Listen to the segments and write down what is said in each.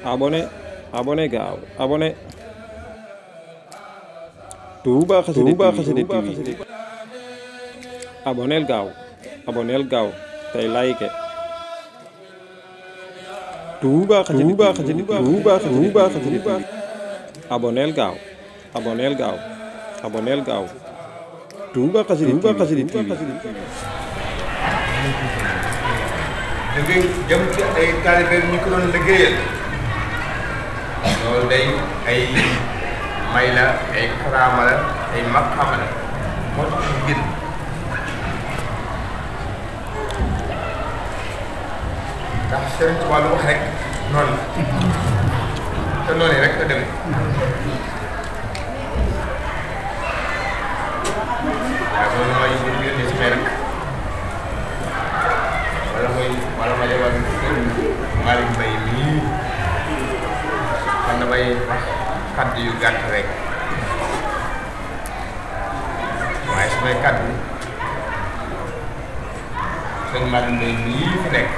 abonné abonné gaaw abonné Touba Xassida TV abonneel gaaw tey like Touba Xassida TV abonneel gaaw Touba Xassida TV da ngay jëm ci ay taalibe ñu ko doon liggéeyal loolu day ay may la ay karaama la ay maqaama la moo tax ñu génn ndax Sëriñ Tuubaa lu wax rek noonu la te noonu rek la demee waaye loolu mooy bu ñu yónnee si may rek wala ma yebal Malick Mbaye mii man damay wax kàddu yu gàtt rek waaye su may kàddu sëñ Malick Mbaye mii fi nekk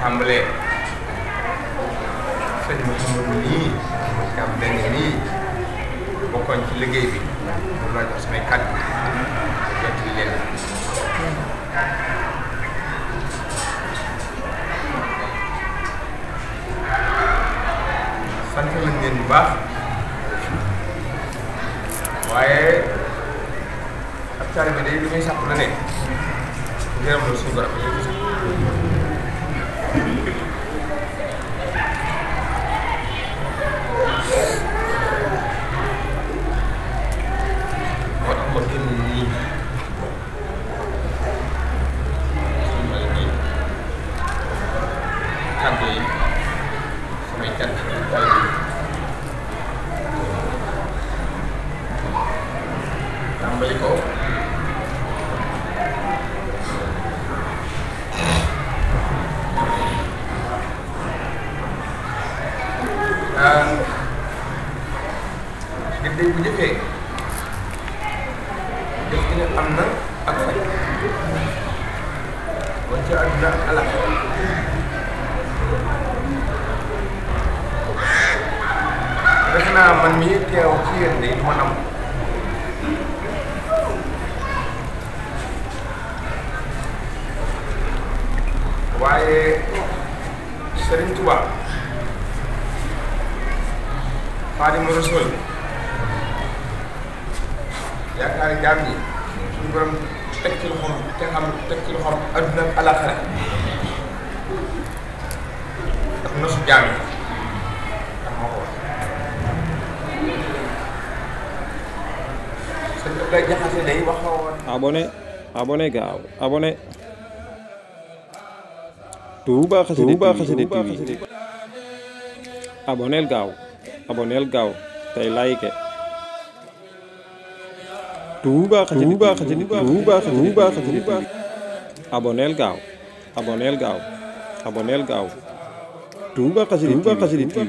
tàmbalee sëñ Mouhamadou nii am deng nii bokkoon ci liggéey bi moom laa jox samay kàddu jot li leen sant nañ leen bu baax waaye ab taalibe bi day li muy sàpp la ne ngërëm la suñu borom moo tax ma génn nii kàddu yi samay kàddu tàmbali ko gëddëy bu njëkkee def ci ne am na ak faj wa ci àdduna ak àllaxira def naa man mii teew ci yéen de man am waaye Sëriñ Tuubaa Xaadimu Rasuul yaakaar jaam ñi suñu borom teg ci loxoom te xam teg ci loxoom adduna ak alaxira ak nosu jaam yi ndax moo ko wax sëñ Abdoulaye Jaxate day waxoon abonné gaaw abonné Touba Xassida TV abonneel gaaw tey like Touba Xassida TV abonneel gaaw Touba Xassida TV